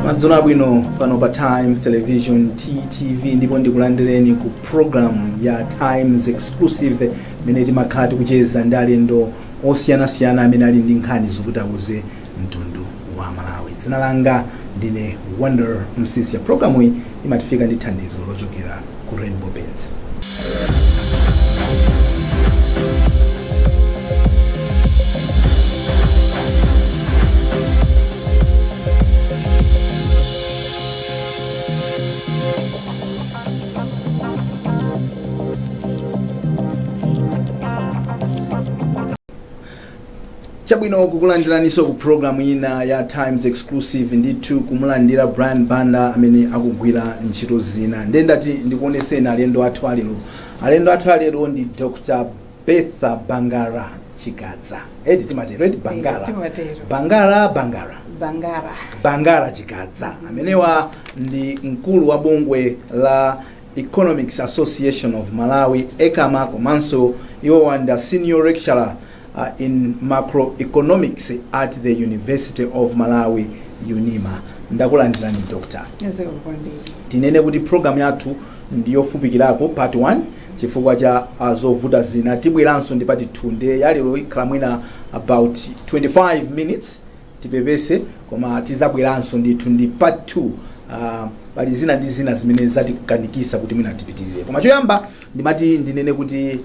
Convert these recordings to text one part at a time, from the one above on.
Madzulo abwino pano pa Times Television, TTV, ndipo ndikulandireni ku program ya Times Exclusive, imene timakhala tikucheza ndi alendo osiyanasiyana amene ali ndi nkhani zokuti auze mtundu wa Malawi. Dzina langa ndine Wonder Msisia. Programu iyi imatifika ndi thandizo lochokera ku Rainbow Paints. Chabwino, kukulandiraninso ku programu ina ya Times Exclusive. Ndithu kumulandira Brian Banda amene akugwira ntchito zina. Ndiye ndati ndikuoneseni alendo athu alero. Alendo athu alero ndi Dr Bertha Bangara Chikadza. Eti timatero eti? Bangara? Timatero. Bangara, Bangara? Bangara. Bangara Chikadza. Amenewa ndi mkulu wa bungwe la Economics Association of Malawi, ECAMA, komanso iwowa ndi a senior lecturer in macroeconomics at the University of Malawi, UNIMA. Ndakulandirani, Doctor. Zikomo kwambiri. Tinene kuti program yathu ndiyofupikirapo, part 1, chifukwa cha zovuta zina. Tibweranso ndi part 2. Ndiye yalero ikhala mwina about 25 minutes, tipepese, koma tizabweranso ndithu ndi part 2. Pali zina ndi zina zimene zatikanikisa kuti mwina tipitirire, koma choyamba ndimati ndinene kuti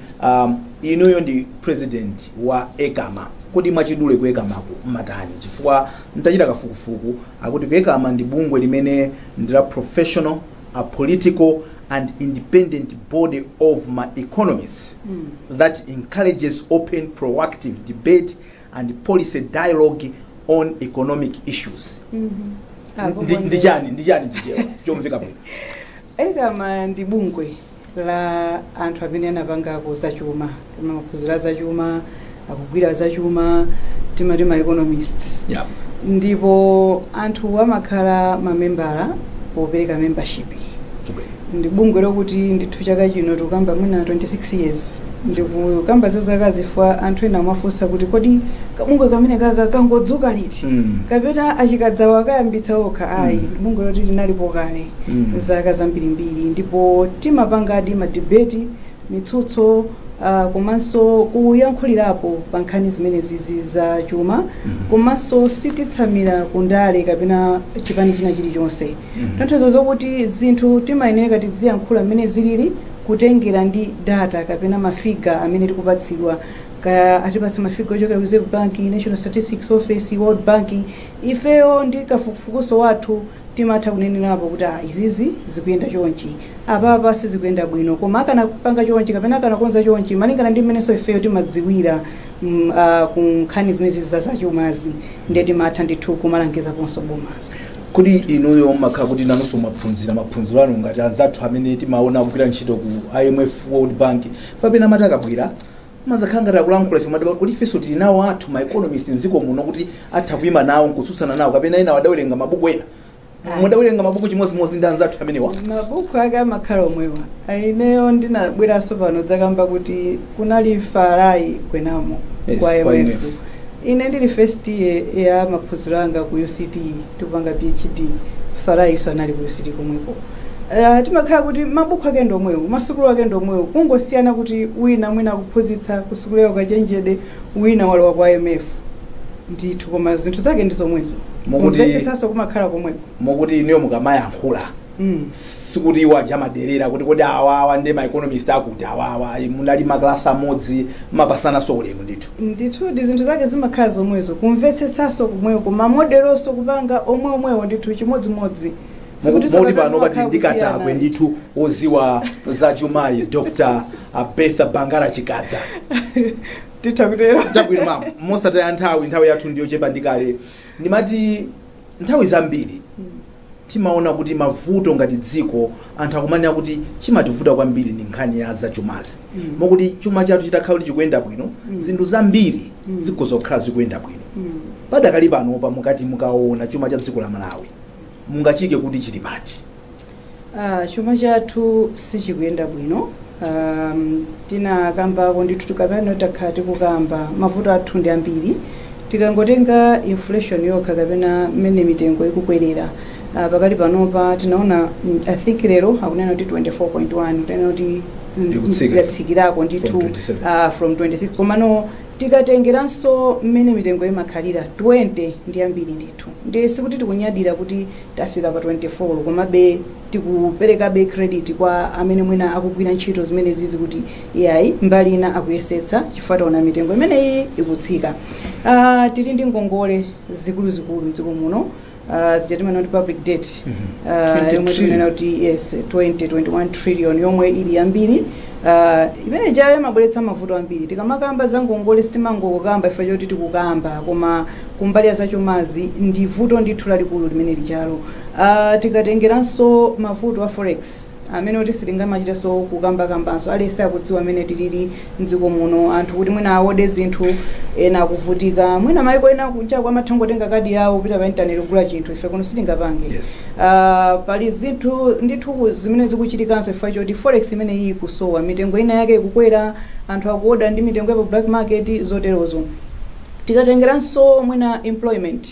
inuyo ndi president wa ECAMA. Kodi mwachidule ku ECAMAko mmatani? Chifukwa ntachita kafukufuku, akuti ku ECAMA ndi bungwe limene ndi la professional, apolitical and independent body of ma economists that encourages open, proactive debate and policy dialogue on economic issues. Ndi chani Chichewa chomveka bwino? ECAMA ndi bungwe la anthu amene anapangako zachuma, kama maphunziro a zachuma, akugwira zachuma, timati ma economists. Ndipo anthu amakhala mamembala popereka membership. Ndi bungwe lokuti ndithu chaka chino tikukamba mwina 26 years. Ndikukamba za zaka zifwa anthu ena amafunsa kuti kodi kabungwe kamene kaka kangodzuka liti kapena achikadzawa akayambitsa okha? Ayi, ndi bungwe loti linalipo kale zaka zambirimbiri, ndipo timapangadi ma debate, mitsutso, komanso kuyankhulirapo pa nkhani zimene zizi za chuma. Komanso sititsamira kundale kapena chipani china chilichonse. Tanthauza zokuti zinthu timayenera tidziyankhula mmene zilili, kutengera ndi data kapena ma figure amene tikupatsidwa, kaya atipatsa ma figure ochokera ku Reserve Bank, National Statistics Office, World Bank. Ifeyo ndi kafukufukuso wathu timatha kunenerapo kuti ah, izizi zikuyenda chonchi, apapa sizikuyenda bwino, koma akanapanga chonchi kapena akanakonza chonchi, malingana ndi mmenenso ifeyo timadziwira ku nkhani zimenezi za zachumazi. Ndiye timatha ndithu kumalangizaponso boma. Kodi inuyo mmakhala kuti nanunso mwaphunzira maphunziro anu ngati anzathu amene timaona kugwira ntchito ku IMF, World Bank? Kapena amati akabwera mazakhala ngati akulankhula, ife madaba kuti ifenso tili nawo athu ma economist mdziko muno kuti atha kuyima nawo nkutsutsana nawo, kapena ena wadawerenga mabuku ena? Ayi. Mudawerenga mabuku chimodzimodzi ndi anzathu amenewa? Mabuku ake amakhala omwewa. Ineyo ndinabweranso pano dzakamba kuti kunali Farai Gwenamo kwa kwa IMF. IMF. Ine ndili first year ya maphunziro anga ku UCT, tikupanga PhD, Farai iso anali ku UCT komweko. Timakhala kuti mabuku ake ndi omwewo, masukulu ake ndi omwewo, kungosiyana kuti wina mwina akuphunzitsa kusukulu yawo kachenjede, wina walowa kwa IMF ndithu, koma zinthu zake ndi zomwezo. Kumvetsetsanso kumakhala komweko. Mokuti inuyo mukamayankhula, sikuti iwo aja amaderera kuti kodi awawa ndi ma economist akuti awawa, munali maklasi amodzi, mapasanaso ulemu ndithu? Ndithu, ndi zinthu zake zimakhala zomwezo, kumvetsetsanso komweko, ma modelonso kupanga omwe omwewo ndithu, chimodzimodzi. Sikuti Moti pano pati kumakhala ndikatakwe kusiyana. ndithu woziwa za chumayi, Dr Bertha Bangara Chikadza. Titha kutero. Chabwino mama, mosataya nthawi, nthawi yathu ndiyochepa ndikale, ndimati nthawi zambiri timaona kuti mavuto ngati dziko, anthu akumanena kuti chimativuta kwambiri ndi nkhani ya zachumazi, mokuti chuma chathu chitakhala kuti chikuyenda bwino, zinthu zambiri zikhoza kukhala zikuyenda bwino. Padakali panopa, mukati mukaona chuma cha dziko la Malawi, mungachike kuti chili pati? Ah, chuma chathu sichikuyenda bwino. Tinakambako ndithu, kapena takhala tikukamba, mavuto athu ndi ambiri. Tikangotenga inflation yokha kapena mmene mitengo ikukwerera, Pakali panopa tinaona, I think lero akunena kuti 24.1, kunena kuti Ikutsika. yatsikirako ndithu. From 27. From 26, komano tikatengeranso mmene mitengo imakhalira, 20 ndi ambiri ndithu. Ndiye sikuti tikunyadira kuti tafika pa 24, komabe tikuperekabe credit kwa amene mwina akugwira ntchito zimene zizi kuti iyayi, mbali ina akuyesetsa, chifukwa taona mitengo imeneyi ikutsika. Tili ndi ngongole zikuluzikulu mdziko muno, zija timanena kuti public debt, 20 yomwe timanena kuti, yes, 20 21 trillion, yomwe ili yambiri. Imene jayo imabweretsa mavuto ambiri. Tikamakamba za ngongole, sitimangokamba ife choti tikukamba, koma kumbali ya zachumazi ndi vuto ndithu lalikulu limene lijalo. Tikatengeranso mavuto a forex, amene kuti sitingamachitenso kukambakambanso, aliyense akudziwa amene tilili mdziko muno. Anthu kuti mwina aode zinthu, ena akuvutika. Mwina maiko ena kunja amatha kungotenga kadi yawo, kupita pa intaneti, kugula chinthu. Ife kuno sitingapange. Pali zinthu ndithu zimene zikuchitikanso chifukwa choti forex imene iyi ikusowa, mitengo ina yake ikukwera, anthu akuoda ndi mitengo ya pa black market, zoterozo. Tikatengeranso mwina employment,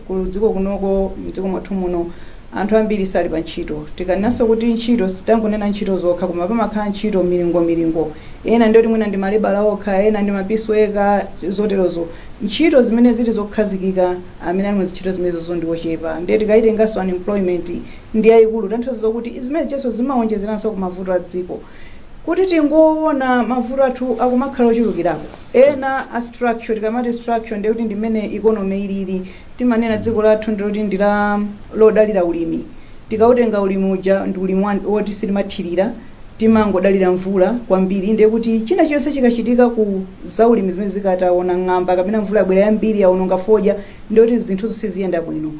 ku dziko kunoko, mdziko mwathu muno, anthu ambiri sali pa ntchito. Tikanenanso kuti ntchito, sitangonena ntchito zokha, koma pamakhala ntchito milingo milingo. Ena ndiyoti mwina ndi malebala okha, ena ndi ma pieceworker, zoterozo. Ntchito zimene zili zokhazikika, amene ali muzintchito zimenezozo ndi ochepa. Ndiye tikayitenganso unemployment ndi yayikulu, tanthauza zokuti zimene jenso zimawonjezeranso ku mavuto a dziko, kuti tingoona mavuto athu akumakhala ochulukirapo. Ena a structure. Tikamati structure, ndiye kuti ndimene economy ilili. Timanena dziko lathu ndiloti ndila lodalira ulimi. Tikautenga ulimi uja, ndi ulimi woti sitimathirira, timangodalira mvula kwambiri. Ndiye kuti china chonse chikachitika ku zaulimi, zimene zikataona ng'amba kapena mvula yabwera yambiri, yaononga fodya, ndiye kuti zinthuzo siziyenda bwino.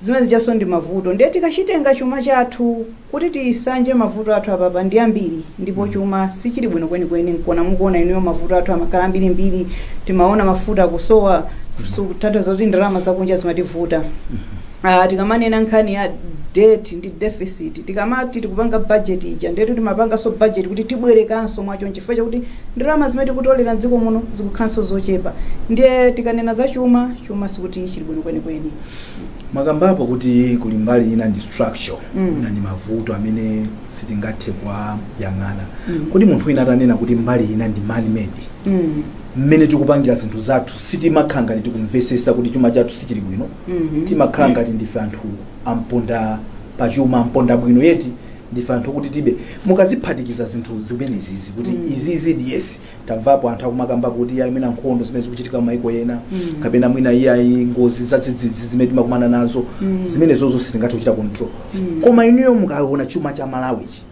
Zimene zijaso ndi mavuto. Ndiye tikachitenga chuma chathu kuti tisanje mavuto athu apapa ndi ambiri, ndipo chuma sichili bwino kwenikweni. Nkona mukuona inuyo mavuto athu amakhala ambirimbiri. Timaona mafuta akusowa, kutanthauza kuti ndalama zakunja zimativuta. Tikamanena nkhani ya debt ndi deficit, tikamati tikupanga budget ija, ndetu timapanganso budget kuti tibwerekanso mwacho, chifukwa chakuti ndalama zimene tikutolera mdziko muno zikukhalanso zochepa. Ndiye tikanena za chuma, chuma sikuti chili bwino kwenikweni. Mwakambapo kuti kuli mbali ina ndi structure, ina ndi mavuto amene sitingathe kuwayang'ana. Kodi munthu wina atanena kuti mbali ina ndi man made, mmene tikupangira zinthu zathu, sitimakhala ngati tikumvesesa kuti chuma chathu sichili bwino, timakhala ngati ndife anthu amponda pachuma, amponda bwino, yeti ndife anthu okuti tibe. Mukaziphatikiza zinthu zimenezizi kuti izizi ndi, yes, tamvapo anthu akumakamba kuti ayi, mwina nkhondo zimene zikuchitika m'maiko ena, kapena mwina iyayi, ngozi zadzidzidzi zimene timakumana nazo, zimenezozo sitingathe kuchita control. Koma inuyo mukaona chuma cha Malawichi,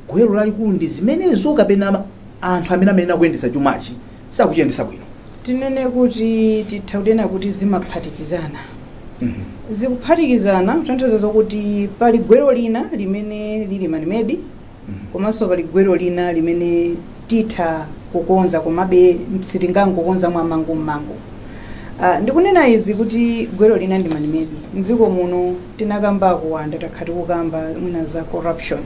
gwero lalikulu ndi zimenezo, kapena anthu amene amene akuyendetsa chumachi sakuchiyendetsa bwino? Tinene kuti titha kunena kuti zimaphatikizana, zikuphatikizana, kutanthauza zokuti pali gwero lina limene lili man-made, komanso pali gwero lina limene titha kukonza, komabe sitingangokonza mwamangummangu. Ndikunena izi kuti gwero lina ndi man-made. Mdziko muno tinakambako wanda, takhala tikukamba mwina za corruption.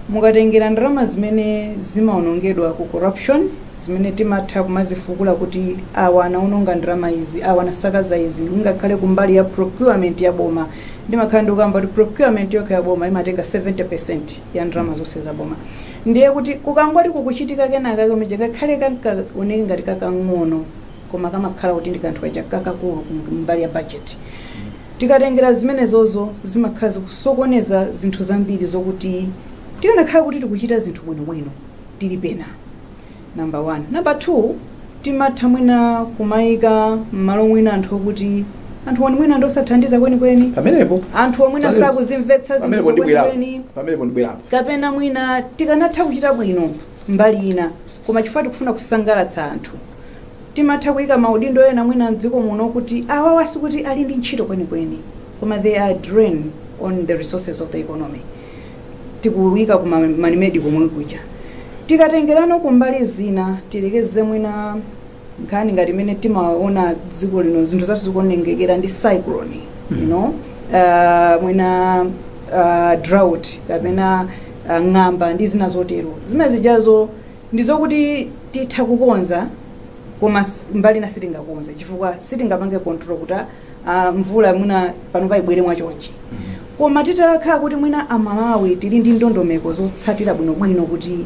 Mukatengera ndalama zimene zimaonongedwa ku corruption, zimene timatha kumazifukula kuti awa anaononga ndalama izi, awa anasakaza izi, ngakhale kumbali ya procurement ya boma, ndimakhala ndikukamba kuti procurement yokha ya boma imatenga 70% ya ndalama zonse za boma. Ndiye kuti kukangoti kukuchitika kenaka kameja, ngakhale kankaoneke ngati kakang'ono, koma kamakhala kuti ndi kanthu kaja kakakulu kumbali ya budget. Tikatengera zimenezozo, zimakhala zikusokoneza zinthu zambiri, zokuti tikanakhala kuti tikuchita zinthu bwinobwino, tili pena. Number one. Number two, timatha mwina kumayika m'malo mwina anthu okuti anthu wani mwina ndosathandiza kwenikweni. Pamenepo Anthu omwina sakuzimvetsa zinthu pamenepo ndibwerapo. kwenikweni. Pamenepo ndibwerapo. Kapena mwina tikanatha kuchita bwino mbali ina, koma chifukwa tikufuna kusangalatsa anthu, timatha kuyika maudindo ena mwina mdziko muno kuti awawa sikuti ali ndi ntchito kwenikweni, koma they are drain on the resources of the economy. Tikuyika ku man-made komwe kuja. Tikatengerano kumbali zina, tilekeze mwina nkhani ngati imene timaona dziko lino zinthu zathu zikuonongekera ndi cyclone, mwina drought kapena ng'amba ndi zina zotero. Zimene zijazo ndizokuti titha kukonza, koma mbali na sitingakonze, chifukwa sitingapange control kuti Mvula mwina pano paibwere mwachonchi, koma titakhala kuti mwina Amalawi tili ndi ndondomeko zotsatira bwinobwino kuti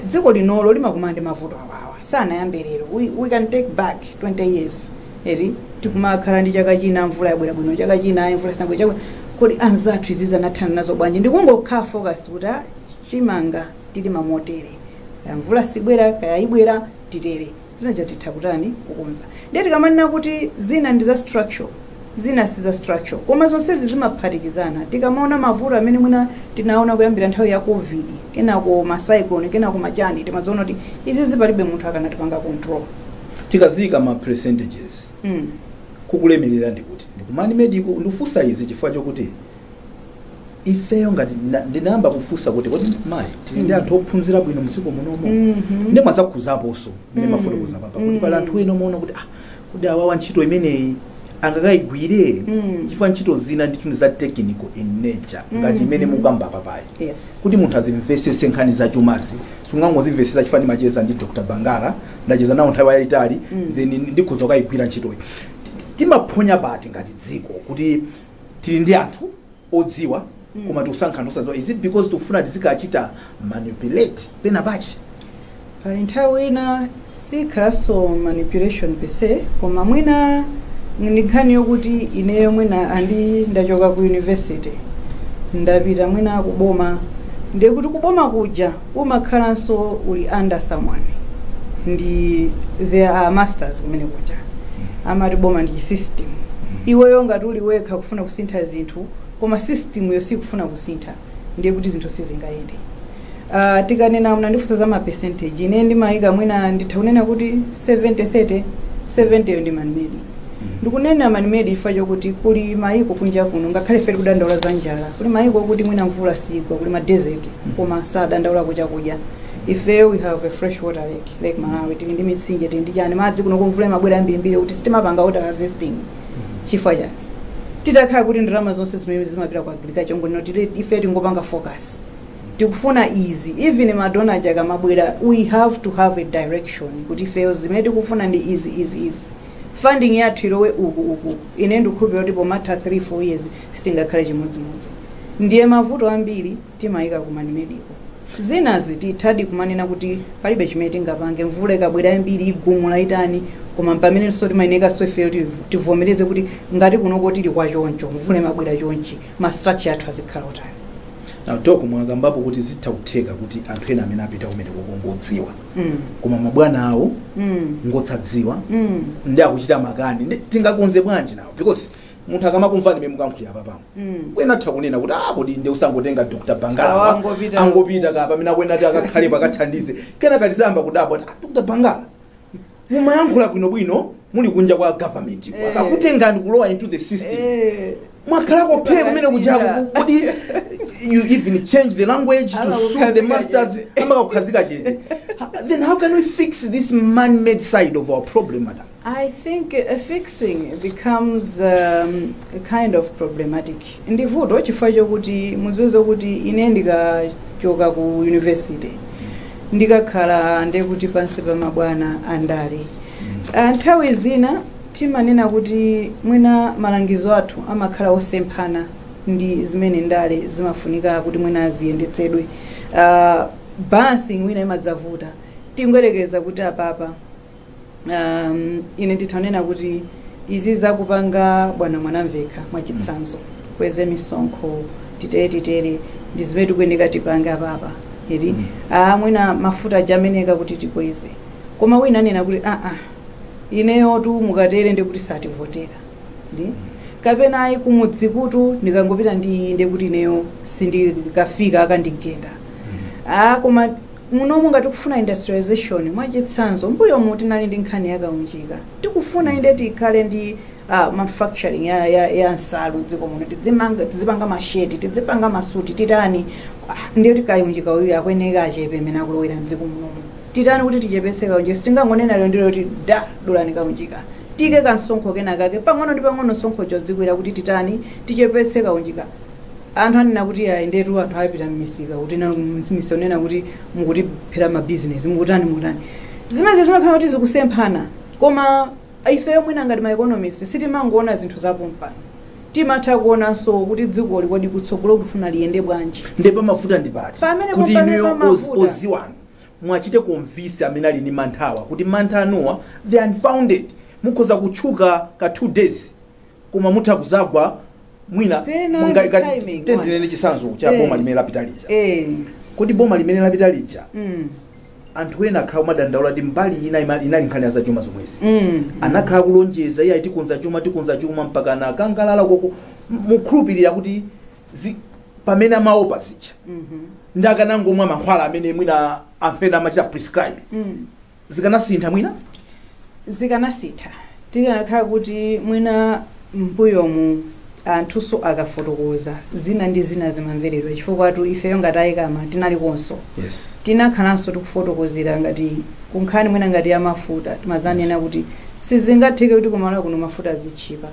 dziko linolo limakumana ndi mavuto awawa, sanayambe lero. We can take back 20 years eti, tikumakhala ndi chaka china mvula yabwera bwino, chaka china ayi, mvula sinabwera chaka. Kodi anzathu izi zanathana nazo bwanji? Ndikungokhala focused kuti chimanga tilima motere, kaya mvula sibwera, kaya ibwera, titere, zina titha kutani, kukonza. Ndiye tikamanena kuti zina ndi za structure, zina si za structure, koma zonsezi zimaphatikizana. Tikamaona mavuto amene mwina tinaona kuyambira nthawi ya COVID, kenako ma cyclone, kenako machani, timadziona kuti izi zipalibe munthu akanatipanga control. Tikaziyika ma percentages, kukulemerera ndikuti ndiku man-made ku? Ndikufunsa izi chifukwa chokuti ifeyo ngati ndinayamba kufunsa kuti kodi mayi, tili ndi anthu ophunzira bwino mdziko munomo? Ndi mwazakhuzaponso mmene mafotokoza papa kuti pali anthu ena omaona kuti kodi awawa ntchito imeneyi angakayigwire? Chifukwa ntchito zina ndithu ndi za technical in nature, ngati imene mukamba papayi, kuti munthu azimvesese nkhani zachumazi, sungangozimvesesa chifukwa ndimacheza ndi Dr Bangala, ndacheza nawo nthawi yayitali, then ndikhoza kukayigwira ntchitoyi. Timaphonya pati ngati dziko kuti tili ndi anthu odziwa koma tikusankha anthu osadziwa? Is it because tikufuna tizikachita manipulate pena pachi? Pali nthawi ina sikhalanso manipulation per se, koma mwina ndi nkhani yokuti ineyo mwina andi ndachoka ku university, ndapita mwina kuboma. Ndiye kuti kuboma kuja umakhalanso uli under someone, ndi there are masters kumene kuja. Amati boma ndi system. Iweyo ngati uli wekha kufuna kusintha zinthu, koma system yo sikufuna kusintha, ndiye kuti zinthu sizingayende. Tikanena, mnandifunsa za ma percentage, ine ndimayika mwina nditha kunena kuti 70 30, 70 yo ndi man-made. Ndikunena man-made chifukwa chokuti kuli mayiko kunja kuno, ngakhale ife tikudandaula za njala, kuli mayiko kuti mwina mvula sigwa, kuli ma desert, koma sadandaula kuchakudya. Ife we have a fresh water lake, Lake Malawi, tili ndi mitsinje, tili ndi chani, madzi kuno kumvula imabwera ambirimbiri, kuti sitimapanga water harvesting chifukwa chani? Titakhala kuti ndalama zonse zimene zimapita ku agriculture, ngonena kuti ife tingopanga focus, tikufuna izi, even ma donor aja akamabwera, we have to have a direction kuti ifeyo zimene tikufuna ndi izi, izi, izi, funding yathu ilowe uku, uku. Ine ndikukhulupirira kuti pomatha 3 4 years sitingakhale chimodzimodzi. Ndiye mavuto ambiri timayika ku man-made ko. Zinazi tithadi kumanena kuti palibe chimene tingapange, mvula ikabwera yambiri igumula, itani, koma pamenenso timayenekanso ifeyo tivomereze kuti ngati kunoko tili kwa choncho, mvula imabwera chonchi, ma structure athu azikhala otani? Now Doc, mwakambapo kuti zitha kutheka kuti anthu ena amene apita kumene kukongodziwa, koma mabwana awo ngotsadziwa, ndi akuchita makani. Ndi tingakonze bwanji nawo? Because munthu akamakumva ndime mukankhulira papamo, wena atha kunena kuti kodi ndi usangotenga Dr Bangala Awo angopita. Angopita ka pamene akwena ati akakhale pakathandize, kenaka tizayamba kudabwa kuti Dr Bangala, mumayankhula bwinobwino muli kunja kwa government, akakutengani kulowa into the system, mwakhalako phe kumene kujaku, kuti you even change the language to suit the masters, amakakukhazika chete. Then how can we fix this man-made side of our problem, madam? I think fixing becomes a kind of problematic. Ndi vuto chifukwa chokuti muziwe kuti ine ndikachoka ku university, ndikakhala ndekuti pansi pa mabwana andale. Nthawi zina timanena kuti mwina malangizo athu amakhala osemphana ndi zimene ndale zimafunika kuti mwina ziyendetsedwe. Balancing mwina imadzavuta. Tingoyerekeza kuti apapa ine ndithanena kuti izi zakupanga bwana Mwanamvekha, mwachitsanzo, kweze misonkho, titere titere, ndi zimene tikuyeneka tipange apapa eti. Mwina mafuta aja ameneka kuti tikweze, koma wina anena kuti aa, ineyo tu mukatere ndi kuti sativotera, ndi kapena ayi, kumudzi kutu ndikangopita ndi iyi ndi kuti ineyo sindikafika, akandigenda. Koma munomu ngati tikufuna industrialization, mwachitsanzo, mbuyomu tinali ndi nkhani yakaunjika, tikufuna inde tikhale ndi manufacturing ya nsalu dziko muno, tizimanga, tizipanga masheti, tizipanga masuti, titani? Ndiye tikaunjika uyu akuyeneka achepe imene akulowera mdziko munomu. Titani kuti tichepetse kaunjika? Sitingangonena lero ndilo kuti da dulani kaunjika, tike kansonkho kena kake pang'ono ndi pang'ono, sonkho chodzikwera kuti titani, tichepetse kaunjika. Anthu anena kuti ayi, ndetu anthu apita mmisika kuti na mmisika unena kuti mukutiphera mabizinesi, mukutani, mukutani. Zimene zimakhala kuti zikusemphana, koma Ifeyo mwina ngati ma economist sitimangoona zinthu zapompano, timatha kuonanso kuti dzikoli kodi kutsogolo kufuna liyende bwanji. Ndiye pamavuta ndi pati Pamene kuti pompano inuyo pamavuta. Oziwanu mwachite convince amene ali ndi manthawa kuti mantha anuwa, they are unfounded, mukhoza kutchuka ka 2 days koma mutha kuzagwa mwina. Pena ndi timing. Tendenene chitsanzo cha boma limene lapita lija. Kodi boma limene lapita lija, anthu ena akhala kumadandaula kuti mbali ina inali nkhani ya zachuma zomwezi. Anakhala kulonjeza, iye tikonza chuma, tikonza chuma, mpaka nakangalala koko. Mukhulupirira kuti pamene amaopa zija, ndi akanangomwa mankhwala amene mwina anthu ena amachita prescribe, zikanasintha mwina? Zikanasintha tikanakhala kuti mwina mbuyomu anthuso akafotokoza zina ndi zina zimamveredwa, chifukwa tu ifeyo ngati a ECAMA tinalikonso, tinakhalanso tikufotokozera ngati kunkhani mwina ngati ya mafuta. Timadzanena kuti sizingatheke kuti kumalawi kuno mafuta adzitchipa,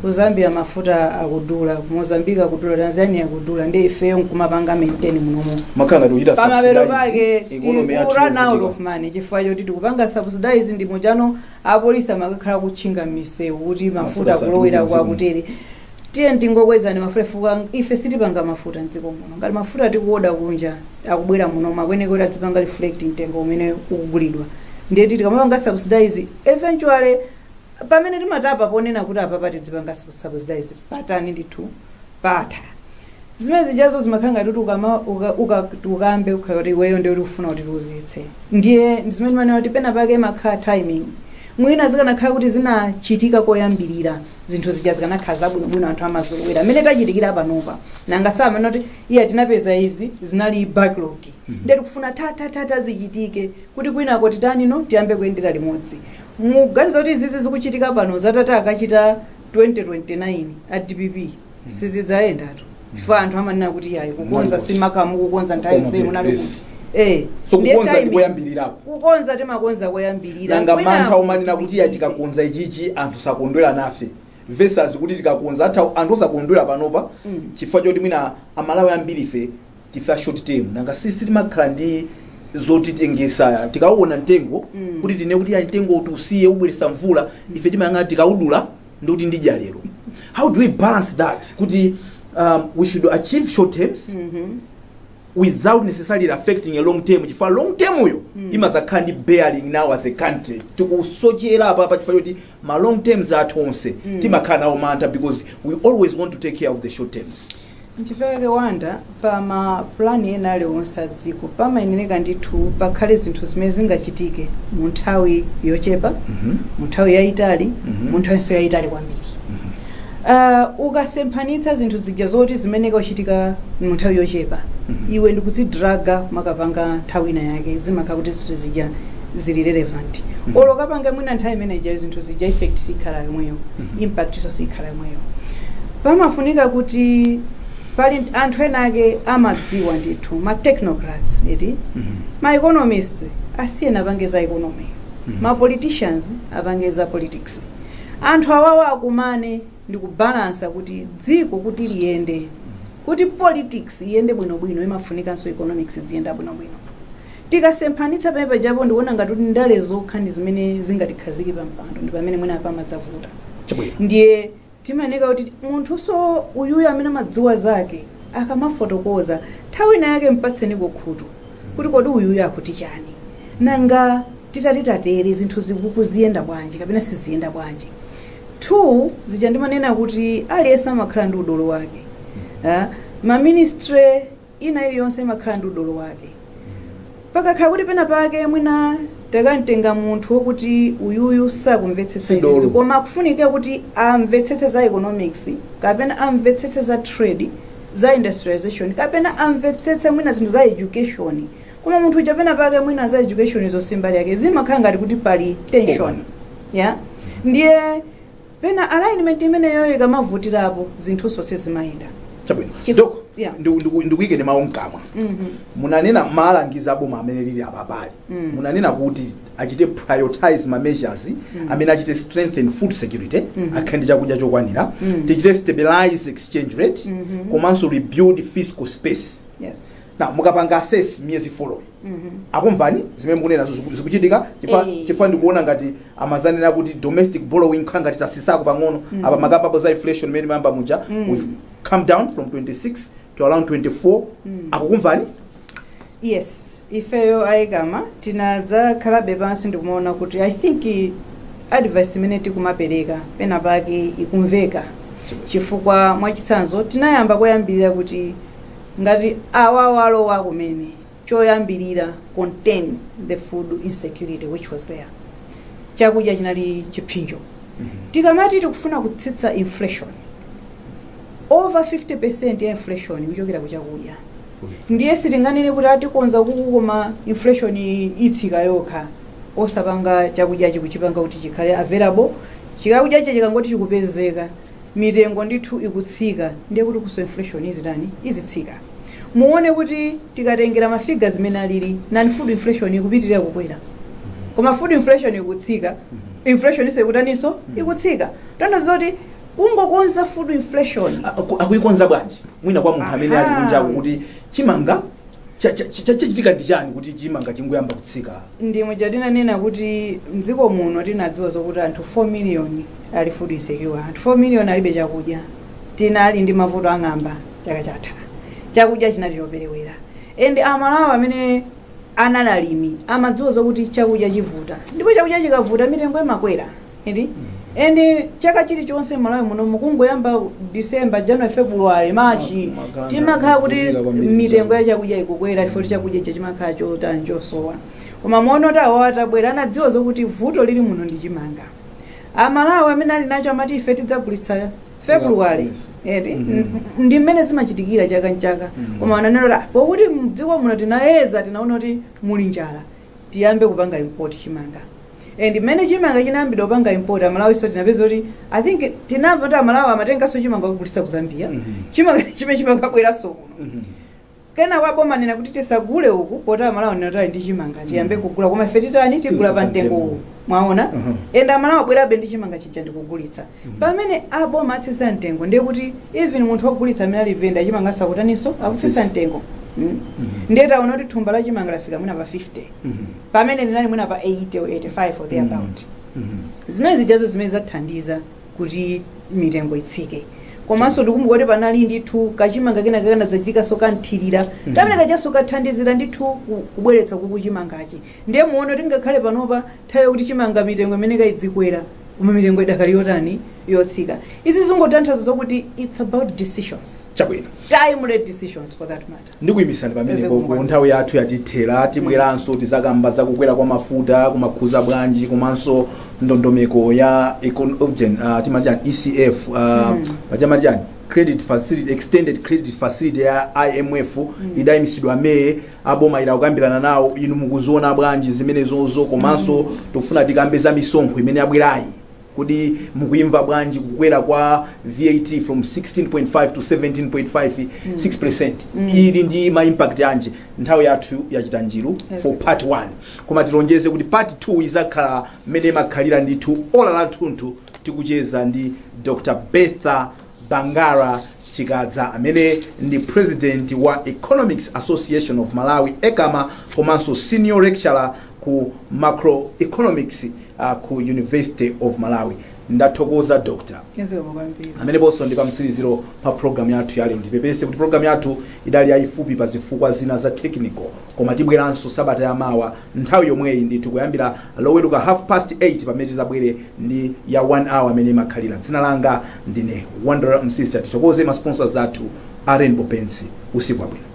ku Zambia mafuta akudula, ku Mozambique akudula, Tanzania akudula, ndi ifeyo nkumapanga maintain munomo. Makhala ngati kuchita Pamapero subsidize pake economy yathu run out yovutika. of money, chifukwa choti tikupanga subsidize, ndimo chano apolisi amakakhala kutchinga m'misewu kuti mafuta mafuta akulowera asatuluke. Kwakutere tiye tingokwezani mafuta chifukwa ife sitipanga mafuta mdziko muno. Ngati mafuta tikuoda kunja akubwera muno, makweneke kuti adzipanga reflect mtengo umene ukugulidwa. Ndiye tikamapanga subsidize, eventually pamene timatapa ponena kuti apapa tidzipanga subsidize patani ndithu patha, zimene zijazo zimakhala ngati kuti ukambe ukhala kuti iweyo ndiye kuti ufuna kuti tiuzitse. Ndiye zimene manena kuti pena pake imakhala timing. Mwina zikanakhala kuti zinachitika koyambirira, zinthu zija zikanakhala zabwinobwino, anthu amazolowera amene tachitikira panopa. Nanga samene kuti iya tinapeza izi zinali backlog, ndiye tikufuna tatatata zichitike kuti kwinako titani no tiyambe kuyendera limodzi. Muganiza kuti izizi zikuchitika pano zatati akachita 2029 a DPP sizidzayendatu, chifukwa anthu amanena kuti yayi, kukonza Munali simakamu kukonza nthawi Koma yonse munali yes. kuti So ndiye kukonza timing. ndikoyambirirapo. Kukonza timakonza koyambirira. Nanga Kwina mantha omanena kuti iya tipitirize. Tikakonza ichichi anthu sakondwera nafe versus kuti tikakonza atha anthu osakondwera panopa, chifukwa choti mwina Amalawi ambiri ife tife a short term. Nanga sisi timakhala ndi zotitengesa tikauona mtengo, kuti tine kuti ya mtengo uti usiye ubweresa mvula, ife timayang'ana tikaudula ndikuti ndidya lero. How do we balance that kuti we should achieve short terms without necessarily affecting a long term, chifukwa long term uyo imazakhala ndi bearing? Now as a country tikusochera apa chifukwa choti ma long terms athu onse timakhala nawo mantha because we always want to take care of the short terms. Nchifukwa chake wanda pa mapulani ena aliwonse a dziko pamayenera ndithu pakhale zinthu zimene zingachitike mu nthawi yochepa, mu nthawi yayitali, mu nthawinso yayitali kwambiri. Ukasemphanitsa zinthu zija zoti zimene kuchitika mu nthawi yochepa, iwe ndikuzidraga makapanga nthawi ina yake, zimakhala kuti zinthu zija zili relevant. Olo kapanga mwina nthawi imene ija, zinthu zija effect sikhala yomweyo, impact so sikhala yomweyo. Pamafunika kuti pali anthu ena ake amadziwa ndithu, ma technocrats eti, ma economists asiyena apange za economy, ma politicians apange za politics. Anthu awawa akumane ndi kubalansa kuti dziko kuti liyende, kuti politics iyende bwinobwino, imafunikanso economics ziyenda bwinobwino. Tikasemphanitsa pamene pajapo, ndikuona ngati kuti ndale zokha ndi zimene zingatikhazike pa mpando, ndi pamene mwina pamadzavuta. Ndiye timayeneka kuti munthuso uyuyu amene amadziwa zake akamafotokoza, nthawi ina yake mpatseniko khutu kuti kodi uyuyu akuti chani, nanga titati tatere zinthu zikuziyenda bwanji kapena siziyenda bwanji. Two, zija ndimanena kuti aliyense amakhala ndi udolo wake. Ma ministry ina iliyonse imakhala ndi udolo wake. Pakakhala kuti pena pake mwina takamtenga munthu wokuti uyuyu sakumvetsetsa Sidolo. izizi, koma akufunika kuti amvetsetse za economics kapena amvetsetse za trade, za industrialization, kapena amvetsetse mwina zinthu za education, koma munthu uja pena pake mwina za education zonse mbali yake, zimakhala ngati kuti pali tension ya. Ndiye pena alignment imeneyo ikamavutirapo, zinthu sizimayenda. Chabwino. Doc, yeah. Ndikuyikeni mawu mkamwa. Munanena malangizo aboma amene lili apapali, munanena kuti achite prioritize ma measures amene achite strengthen food security, akhale ndi chakudya chokwanira, tichite stabilize exchange rate, komanso rebuild fiscal space. Yes. Na mukapanga assess miyezi 4, akumvani zimene mukunena zikuchitika? Chifukwa chifukwa ndikuona ngati amazanena kuti domestic borrowing kha ngati tasisako pang'ono apa, makapapo za inflation imene mayamba muja, we've come down from 26 to around 24. Akukumvani? Yes, ifeyo a ECAMA tinadzakhalabe pansi ndikumaona kuti I think advice imene tikumapereka pena pake ikumveka, chifukwa mwachitsanzo tinayamba koyambirira kuti ngati awawa alowa kumene, choyambirira contain the food insecurity which was there. Chakudya chinali chipsinjo. Tikamati tikufuna kutsitsa inflation, over 50% ya inflation ikuchokera ku chakudya. Ndiye sitinganene kuti atikonza kuku koma inflation itsika yokha osapanga chakudyachi kuchipanga kuti chikhale available. Chakudyachi chikangoti chikupezeka, mitengo ndithu ikutsika, ndiye kuti kuso inflation izitani? Izitsika. Muone kuti tikatengera ma figures zimene alili, non food inflation ikupitirira kukwera, koma food inflation ikutsika. Inflation iso ikutaninso? Ikutsika. Tanthauza zoti kungokonza food inflation. Akuikonza bwanji mwina kwa munthu amene ali kunjaku, kuti chimanga chachitika ndi chani kuti chimanga chingoyamba kutsika? Ndi muja tinanena kuti mdziko muno tinadziwa zokuti anthu 4 million ali food insecure, anthu 4 million alibe chakudya. Tinali ndi mavuto ang'amba chaka chatha, chakudya chinali choperewera, and Amalawi amene anali alimi amadziwa zokuti chakudya chivuta, ndipo chakudya chikavuta mitengo imakwera iti. And chaka chilichonse Malawi muno mukungoyamba December, January, February, March, Maganda, timakhala kuti kuvutika kwambiri. mitengo ya chakudya ikukwera ifo chakudya icho chimakhala chotani? Chosowa. Koma muone kuti awo atabwera anadziwa zokuti vuto lili muno ndi chimanga. Amalawi amene ali nacho amati ife tidzagulitsa February. Eti? Ndi mmene zimachitikira chaka nchaka. Koma ananena kuti pokuti mdziko muno tinayeza, tinaona kuti muli njala, tiyambe kupanga import chimanga. And mmene chimanga chinayambidwa kupanga import, Amalawi so tinapeza kuti, I think tinamva kuti Amalawi amatenganso chimanga kugulitsa ku Zambia, chimanga chimene chimakabweranso kuno. Kena waboma nena kuti tisagule uku poti Amalawi nena tali ndi chimanga, tiyambe kugula, koma ife titani? Tigula pa Titsitsa mtengo mtengo. uwu. Mwaona? And Amalawi abwerabe ndi chimanga chija ndikugulitsa. Pamene aboma atsitsa mtengo, ndiye kuti even munthu wogulitsa amene ali venda chimanga sakutaninso? Akutsitsa Atsitsa. mtengo. Ndiye taona kuti thumba la chimanga lafika mwina pa 50, pamene linali mwina pa 80 or 85 or thereabout. Zimene zijazo zimene zathandiza kuti mitengo itsike. Komanso ndikumbuka kuti panali ndithu kachimanga kena kakanadzachitikanso kanthirira, kamene kachaso kathandizira ndithu kubweretsa kuku chimangachi. Ndiye muone kuti ngakhale panopa nthawi yokuti chimanga mitengo imene kayidzikwera, koma mitengo idakali yotani? Yotsika. Izi zingotanthauza zokuti it's about decisions, timely decisions for that matter. Ndikuyimisani pamenepo. Zikungwa. Nthawi yathu yatithera. Tibweranso tizakamba zakukwera kwa mafuta kumakhuza bwanji, komanso ndondomeko ya timati chani, ECF, pachamati chani, credit facility, extended credit facility ya IMF idayimisidwa meye aboma ila kukambirana nawo. Inu mukuziona bwanji zimenezozo? Komanso tikufuna tikambe za misonkho imene yabwerayi, kuti mukuyimva bwanji kukwera kwa VAT from 16.5 to 17.5 6%, ili ndi ma impact anji? Nthawi yathu yachita njiru for part 1, koma tilonjeze kuti part 2 izakhala mmene imakhalira ndithu, ola lathunthu, tikucheza ndi Dr Bertha Bangara Chikadza, amene ndi president wa Economics Association of Malawi, ECAMA, komanso senior lecturer ku macroeconomics ku University of Malawi. Ndathokoza, Doctor. Zikomo kwambiri. Ameneponso ndi pamtsiriziro pa program yathu yale. Ndipepese kuti program yathu idali yayifupi pa zifukwa zina za technical, koma tibweranso sabata yamawa nthawi yomweyi ndithu, kuyambira Loweruka 8:30, pamene tizabwere ndi ya 1 hour amene imakhalira. Dzina langa ndine Wonder Msisa. Tithokoze ma sponsors athu a Rainbow Paints. Usiku wabwino.